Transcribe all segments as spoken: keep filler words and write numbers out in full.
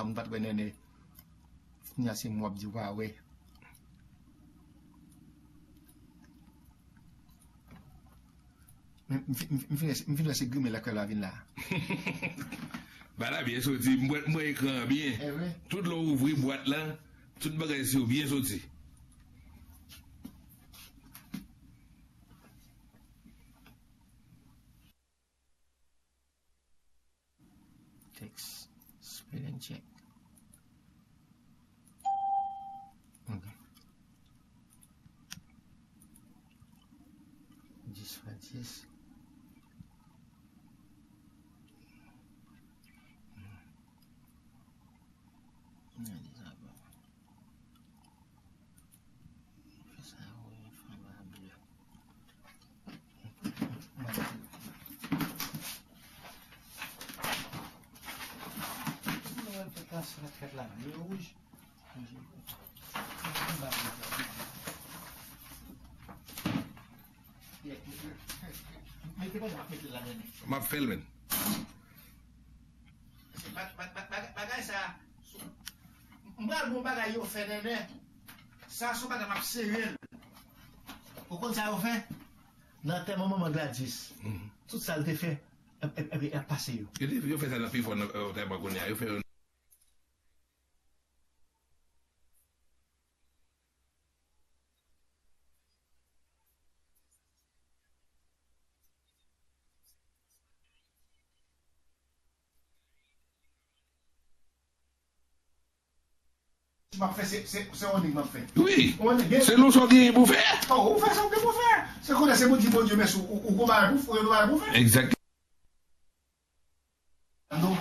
m pa t wè Nènè. Kounye a se mwen w ap di w pa wè. M, m, m, m fin wè se, m fin wè se grimen lè krèv la vin la. Ba la byen soti, m wè, m wè ekran an byen. Tout lè w ouvri bwat lan, tout bagay sou byen soti. Text spelling check. Ok. Dis fwa dis. Analiz avan. Fè sa, wi, fè ba bleu. Mwen fè klas la, fèt la, bleu, wouj. M ap fè l, men. Ba-, ba-, ba-, ba-, bagay sa, m pral gon bagay yo fè Nènè. Sa se yon bagay m ap sere l. Ou konn sa yo fè? Nan antèman manman Gladys, tout sa l te fè, ap, ap, ap, ap pase yo. Yo te, yo fè sa nan pi fò nan, euh, antèman kounye a. Yo fè yo. M ap fè, se, se, se on nèg m ap fè. Wi. On nèg, se nou sa w genyen pou fè. Oh, ou fè sa w gen pou fè. Se konnen se pou di Bondye mèsi, ou, ou, ou gon bagay pou, ou gon bagay pou fè. Egzakteman. Tande w?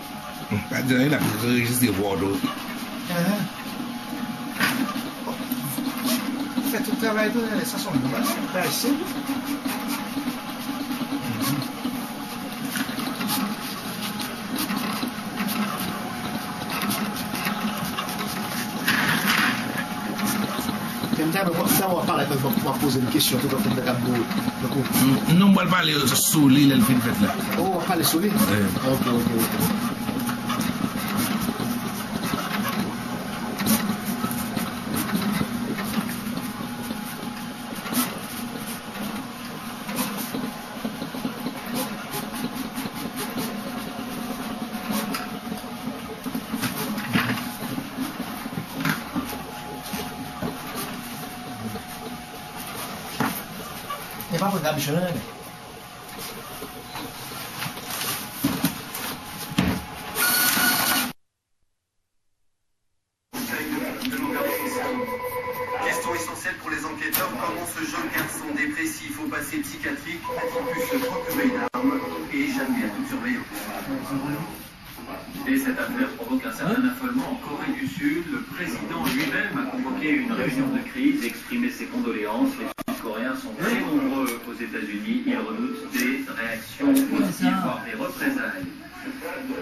Pa di anyen, l ap anrejistre vwa w tou. Enhen. Fè tout travay tou, sa se on bagay senp. Men m ta renmen w ap pale avè m, w ap poze m kesyon tou, tankou m ta kab di w, tankou. Non, m pral pale sou li lè l fin fèt la. Oh, w ap pale sou li? Wi. Ok, ok, ok. E pa pran kabichon nan men. Question essentielle pour les enquêteurs, comment ce jeune garçon dépressif au passé psychiatrique a-t-il pu se procurer une arme et échapper à toute surveillance? Et cette affaire provoque un certain affolement en Corée du Sud. Le président lui-même a convoqué une réunion de crise et exprimé ses condoléances. Les Sud-Coréens sont très nombreux aux États-Unis. Ils redoutent des réactions hostiles, voire des représailles.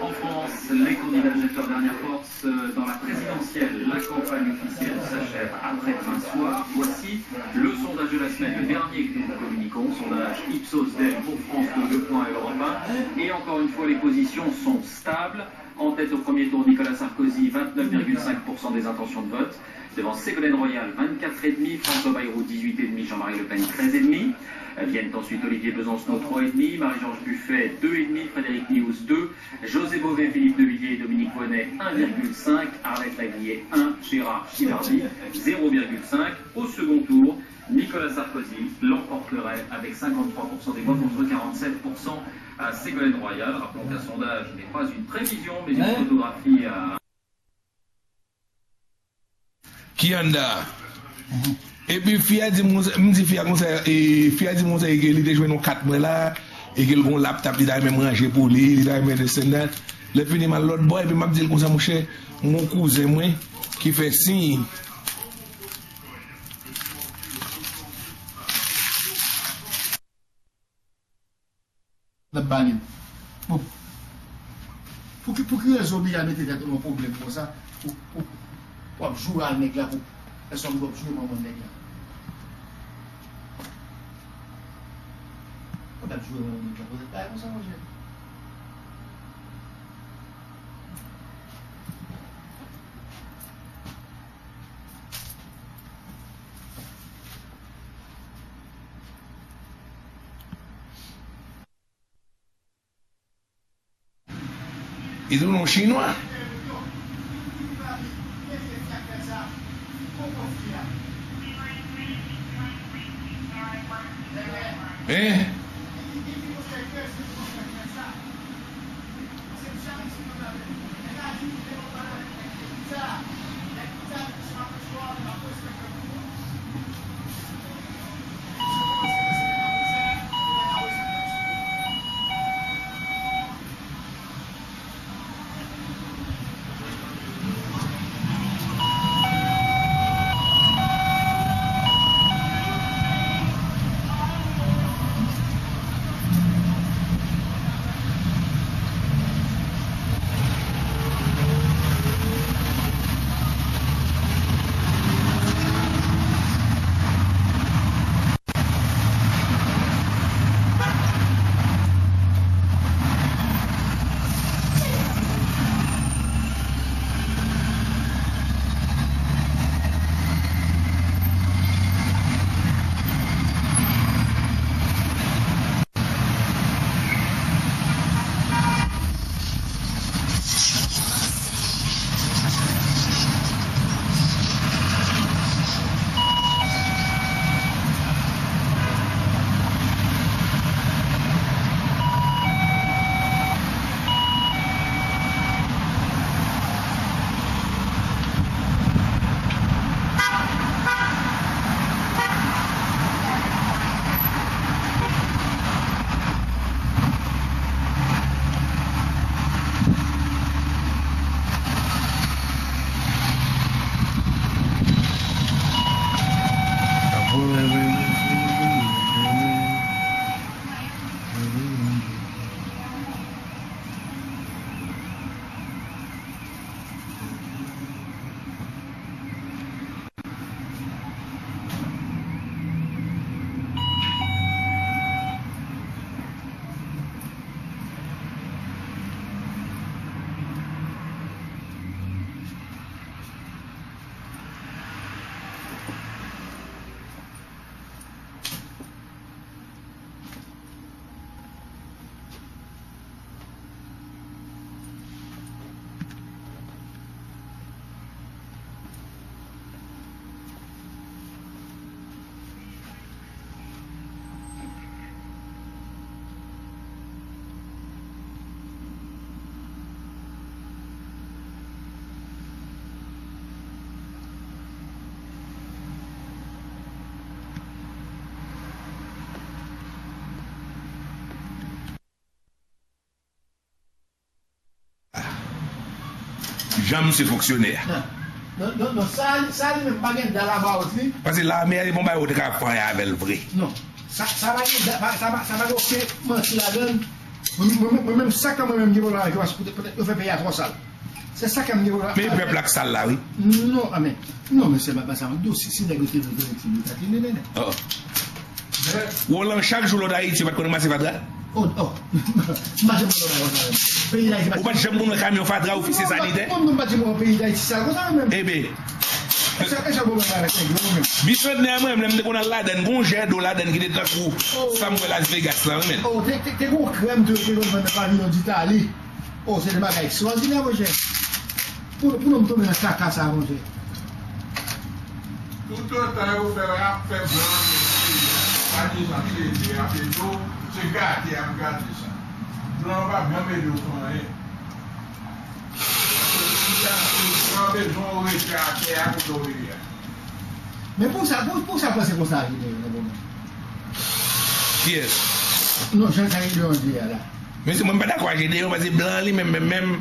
En France, les candidats jettent leur dernière force dans la présidentielle. La campagne officielle s'achève après-demain soir. Voici le sondage de la semaine, le dernier que nous vous communiquons. Sondage Ipsos Dem pour France deux, Le Point et Europe un. Et encore une fois, les positions sont stables. En tête au premier tour, Nicolas Sarkozy, vingt-neuf virgule cinq pour cent des intentions de vote. Devant Ségolène Royal, vingt-quatre virgule cinq, François Bayrou, dix-huit virgule cinq, Jean-Marie Le Pen, treize virgule cinq. Viennent ensuite Olivier Besancenot, trois virgule cinq, Marie-George Buffet, deux virgule cinq, Frédéric Nihouz, deux, José Bové, Philippe de Villiers et Dominique Voynet, un virgule cinq, Arlette Lavillée, un, Gérard Gilardi, zéro virgule cinq. Au second tour, Nicolas Sarkozy l'emporterait avec cinquante-trois pour cent des voix contre quarante-sept pour cent à Ségolène Royal. Rappelons qu'un sondage n'est pas une prévision, mais une photographie à Ki anndan an. Epi fi a di m konsa, m di fi a konsa, e, fi a di m konsa, e ke li te jwenn yon kat mwen la, e ke l gon laptop, li ta renmen m ranje pou li, li ta renmen this and that. Lè fini m al lòt bò, epi m ap di l konsa, monchè, m gon kouzen mwen ki fè siy. L ap ba li l. Bon. Pou ki, pou ki rezon Mila mete tèt ou nan pwoblèm konsa? Pou, pou, pou w ap joure a nèg la, pou, èske w ap joure manman nèg la? Ou t ap joure manman nèg la, pou tèt bagay konsa, monchè. Li di w non chinwa. Hein? Jan misye fonksyone a. Non, non, non, non, sa, sa li menm pa gen dal about li. Paske lame a, se pa yon bagay ou te ka fè anyen avè l vre. Non, sa, sa pa gen, sa, sa, sa pa gen okenn manti ladan l. Mwen, mwen, mwen, mwen menm, sa k mwen menm gen pwoblèm avèk yo, paske poutèt, poutèt yo fè peyi a twò sal. Se sa k mwen gen pwoblèm avèk. Men pèp la k sal la, wi. Non, a, men, non, men se pa, pa sa, mwen di w, si, si nèg yo te vle, vle, vle, vle, vle, vle, vle, vle. Oh. Roland, chak jou lòt Ayiti, ou pa t konn ranmase fatra? Oh, oh. M pa janm konn wè bagay konsa menm. Peyi Dayiti pa. Ou pa t janm konn wè kamyon fatra, ofisye sanitè? Non, non, m pa t janm wè peyi Dayiti sal konsa menm. Eben. E sa, e sa pwoblèm mwen avèk nèg yo menm. Bisantnè mwen, lè m te konn al ladann, gen yon jè dlo ladann ki te tankou sa m wè Las Vegas la, wi, men. Oh, te, te, te gen yon krèm tou yo te konn vann nan paviyon Ditali. Oh, se te bagay ekstwòdinè, monchè. Pou, pou nou tonbe nan kaka sa, monchè. Toutotan yo fè, y ap fè blan ede, pa di sa se ede y ap ede w, se gate y ap gate sa. Blan yo p ap janm ede w pou anyen. Paske si ta, blan bezwen w rete atè a kote w ye a. Men pou sa, pou, pou sa panse konsa, Jide, nan moman. Kiyès? Non, jan sa Jide di a la. Mesye, mwen m pa dakò ak Jide, paske blan li menm, menm, menm,